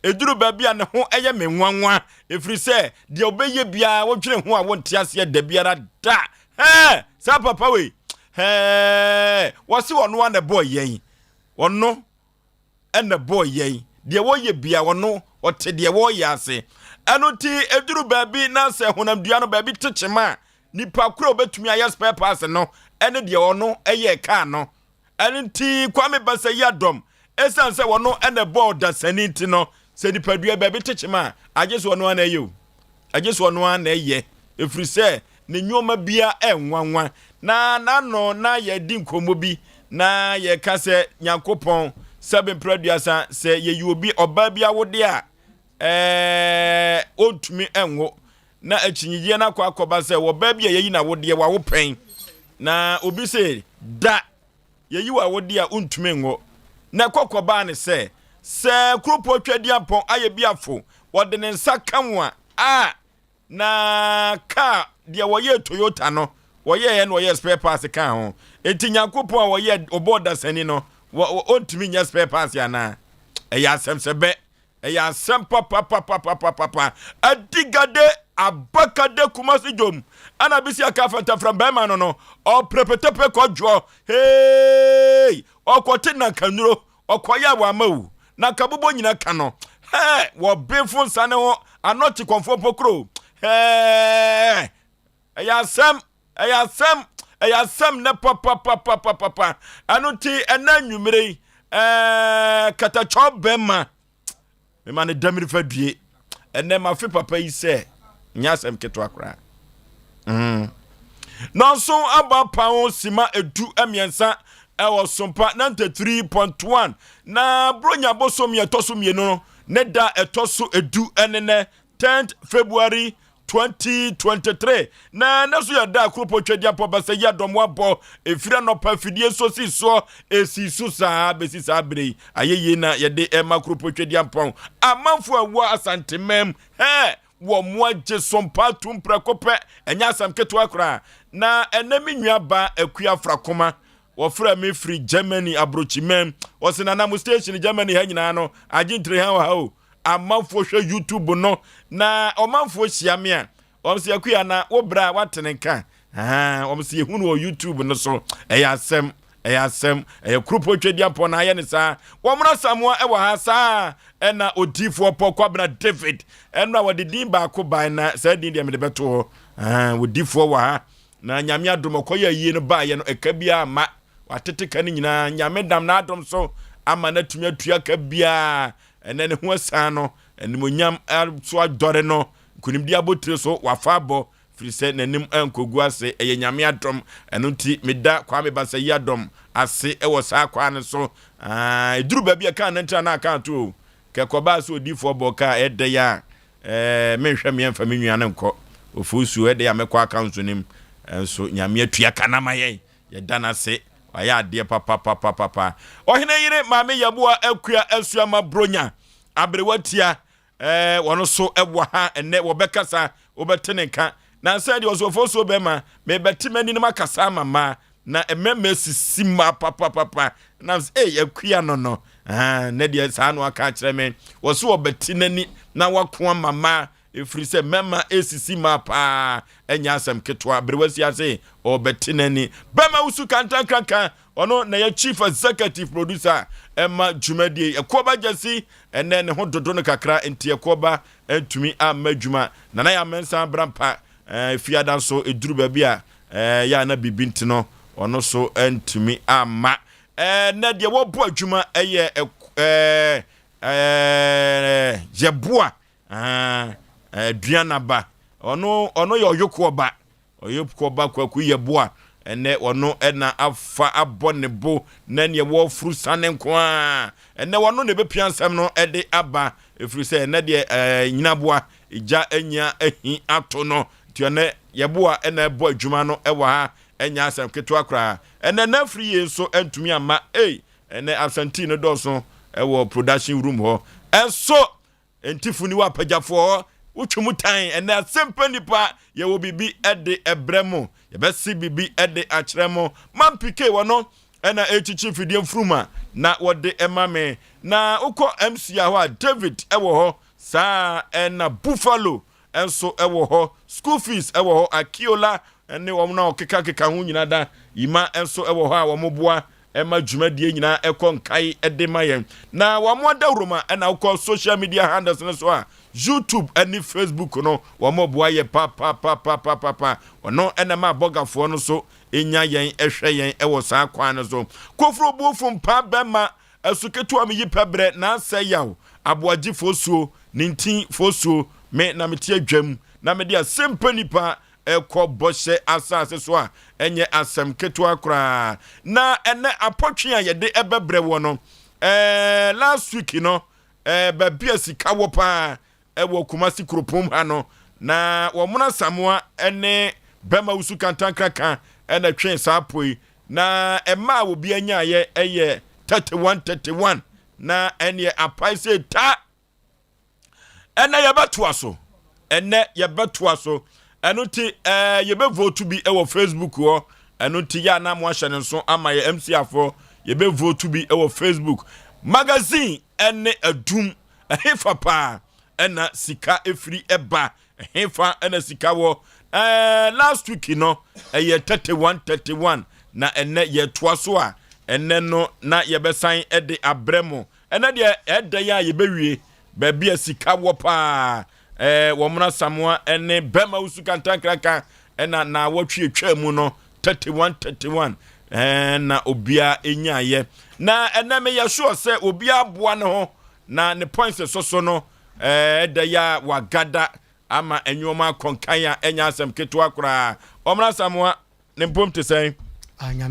Ɛduru baabi a ne ho yɛ me nwanwa, ɛfiri sɛ deɛ ɔbɛyɛ biara wodwene ho a wonte aseɛ da biara da. Hɛɛ, saa papa wei, hɛɛ, wɔse ɔno a na ɛbɔɔ yɛn, ɔno ɛna ɛbɔɔ yɛn, deɛ wɔyɛ bia ɔno ɔte deɛ wɔyɛ ase. Ɛno nti ɛduru baabi na sɛ honamdua no baabi te kyema a, nipa koro a ɔbɛtumi ayɛ spare parts no ɛne deɛ ɔno ɛyɛ kaa no. Ɛno nti Kwame Basayi Adɔm, ɛsiane sɛ wɔno ɛna ɛbɔɔ dasani nti no, sɛ nipadua baabi te kyema a, agye so ɔno ana ɛyɛ o, agye so ɔno ana ɛyɛ, ɛfiri sɛ ne nneɛma bia ɛnwanwa. Na n'ano na yɛdi nkɔmmɔ bi na yɛka sɛ Nyankopɔn sɛbe mprɛduasa sɛ yɛyi obi ɔbaa bi awode a ɔntumi ɛnwo, na akyinnyegyeɛ no akɔ akɔba sɛ wɔbaa bi a yɛyi n'awodeɛ wawo pɛn, na obi sɛ da yɛyi wɔ awodeɛ a ɔntumi nwo, na ɛkɔkɔbaa ne sɛ kuropɔn Twadiampɔn ayɛ bi afo wɔde ne nsa ka wo a na kaa deɛ wɔyɛ Toyota no wɔyɛɛ na wɔyɛ spare parts ka ho. Enti Nyankopɔn a wɔyɛ ɔbɔɔ dasani no, ɔntumi nyɛ spare parts anaa? Ɛyɛ asɛm sɛ bɛ ɛyɛ asɛm papapapapapapa. Adigade abakade Kumasi dwom ɛna bisi aka fɛntɛfrɛ bɛrima no ɔprɛpɛtɛpɛ kɔdwoɔ hei, ɔkɔte nankanuro ɔkɔyɛ a wama wu na nkabobɔ nyina ka no hɛ, wɔbefo nsa ne ho anɔkye kɔnfoɔ mpokuro hɛɛ. Ɛyɛ asɛm, ɛyɛ asɛm, ɛyɛ asɛm nɛ papapapapapa. Ɛno nti ɛnɛ anwummere yi katakyɛw bɛrima mema ne damiri fa due. Ɛnɛ mafe papa yi sɛ nyɛ asɛm ketewa koraa. Nɔnso aba pan sima 13 ɛwɔ Sompa 93.1 na Bronya bosom yɛ ɛtɔ so 2 no ne da ɛtɔ so 10 ɛne nɛ 10th February 2023, na ne so yɛ da kuropɔ Twadiampɔ bɛsɛ yi adɔm abɔ ɛfiri anɔpa afidie nso si soɔ ɛsi so saa bɛsi saa bere yi ayɛyie na yɛde ɛma kuropɔ Twadiampɔn amanfo a ɛwɔ Asantemam hɛ wɔ mo agye sompa tum prɛko pɛ. Ɛnyɛ asɛm ketewa koraa. Na ɛnɛ me nua ba Akua Frakoma wɔfrɛ me firi Germany aburokyimam, wɔsɛ nana mo station Germany ha nyinaa no agye ntire ha wɔ ha o. Amanfoɔ hwɛ YouTube no na ɔmanfoɔ hyia me a wɔn sɛ Akua na wo brɛ a watene nka wɔn sɛ yɛhu no wɔ YouTube no so. Ɛyɛ asɛm, ɛyɛ asɛm, ɛyɛ kuropɔ Twadiampɔ na ayɛ ne saa. Wɔn Samoa ɛwɔ ha saa ɛna odiifoɔ Pɔ Kwabena David ɛno a wɔde din baako ban na saa din deɛ mede bɛto hɔ. Odiifoɔ wɔ ha na Nyame adom ɔkɔyɛ ayie no baayɛ no ɛka biara ma watete ka no nyinaa. Nyame dam n'adom so ama no atumi atua ka biara. Ɛnɛ ne ho asan no animonyam so adɔre no nkonimdi abotire so wafa abɔ firi sɛ n'anim nkɔgu ase. Ɛyɛ Nyame adom. Ɛno nti meda Kwame Basayi Adɔm ase ɛwɔ saa kwan no so. Ɛduru baabi a kaa nantira na aka ato o kɛkɔbaa sɛ odiifoɔ bɔ kaa ɛdɛ yɛ a menhwɛ meɛmfa me nua no nkɔ ofusuo ɛdɛ a mɛkɔ accounts nim nso Nyame atua ka na ma yɛn yɛda no ase. Wayɛ adeɛ papapapapapa. Ɔhene yere Maame Yɛboa Akua Asuama Bronya aberewa tia wɔno so ɛwɔ ha ɛnɛ wɔbɛkasa, wobɛte ne nka na sɛ deɛ ɔsɔfoɔ so bɛma mebɛte m'ani no makasa ama mmaa na mmarima sisi ma papapapa na sɛ ei Akua no ne deɛ saa no aka akyerɛ me wɔ so wɔbɛte n'ani na wako ama mmaa ɛfiri sɛ mmarima esisi ma paa. Ɛnyɛ asɛm ketewa. Aberewa si ase ɔbɛte n'ani bɛma wusu kantankrankan. Ɔno na yɛ chief executive producer ɛma dwumadie. Ɛkoɔba gyasi ɛnɛ ne ho dodo no kakra nti ɛkoɔba ntumi amma adwuma. Nana yɛ amɛnsa brampa fiada nso ɛduru baabi a yɛ ana biribi nti no ɔno so ntumi amma. Ɛnɛ deɛ wɔbɔ adwuma ɛyɛ ɛɛ ɛɛ yɛboa aduanaba. Ɔno yɛ ɔyokoɔ ba, ɔyokoɔ ba Kwaku Yɛboa. Ɛnɛ ɔno ɛna afa abɔ ne bo na neɛ wɔfuru sane nko a ɛnɛ wɔno na ɛbɛpia nsɛm no ɛde aba, ɛfiri sɛ ɛnɛ deɛ nyinaboa gya anya ahi ato no nti ɛnɛ Yɛboa ɛna ɛbɔ adwuma no ɛwɔ ha. Ɛnya asɛm ketewa koraa. Ɛnɛ n'afiri yie nso ɛntumi amma. Ei, ɛnɛ absentee no dɔɔso ɛwɔ production room hɔ. Ɛnso ntifo ni wɔ apagyafoɔ hɔ wotwe mu tan. Ɛnɛ asɛmpa nipa yɛwɔ biribi ɛde ɛbrɛ mu, yɛbɛsi biribi ɛde akyerɛ mo. Mampike wɔ no ɛna ɛkyikyi mfidie mfuruma na wɔde ɛma me. Na wokɔ MC hɔ a, David ɛwɔ hɔ saa, ɛna Buffalo nso ɛwɔ hɔ, school fees ɛwɔ hɔ, Akiola ɛne wɔn a ɔkekakeka ho nyinaa da yima nso ɛwɔ hɔ a wɔn boa ɛma dwumadie nyinaa ɛkɔ nkae ɛde ma yɛn. Na wɔn adawuroma ɛna wokɔ social media handles no so a, YouTube ɛne Facebook no, wɔn boa yɛ papapapapapa. Ɔno ɛna ma abɔgafoɔ no so enya yɛn ɛhwɛ yɛn ɛwɔ saa kwan no so. Koforo buofu mpa bɛma ɛso ketewa mi yi pɛbrɛ n'asɛ yaw aboagye fosuo ne ntin fosuo me na mete adwam na mede asɛmpa nipa ɛkɔ bɔhyɛ asase so a, ɛnyɛ asɛm ketewa koraa. Na ɛnɛ apɔtwe a yɛde ɛbɛbrɛ wɔ no, last week no, baabi a sika wɔ paa ɛwɔ Kumasi kuropɔn ha no, na wɔn Asamoa ɛne bɛrima wusu kantankraka ɛna twe saa po yi, na ɛmaa obi anyaayɛ ɛyɛ 31 31, na ɛneɛ apae sɛ ta. Ɛnɛ yɛbɛtoa so, ɛnɛ yɛbɛtoa so. Ɛno nti yɛbɛvote bi ɛwɔ Facebook hɔ. Ɛno nti yɛ anam ahyɛ ne nso ama yɛ MC afoɔ, yɛbɛvote bi ɛwɔ Facebook. Magazine ɛne Adum, ɛhefa paa ɛna sika efiri ɛba? Ɛhefa ɛna sika wɔ? Last week no ɛyɛ 31 31, na ɛnɛ yɛtoa so a, ɛnɛ no na yɛbɛsan ɛde abrɛ mo. Ɛnɛ deɛ ɛda yɛ a yɛbɛwie baabi a sika wɔ paa, wɔn Asamoa ɛne bɛrima wusu kantankraka, ɛna na wɔtwe atwa mu no 31 31, na obiara enyaayɛ. Na ɛnɛ meyɛ sure sɛ obiara aboa ne ho na ne points soso no, ɛda yɛ a wagada ama nneɛma akɔnkan a ɛnyɛ asɛm ketewa koraa. Wɔn Asamoa ne mpom te sɛn? Ah, Nyame.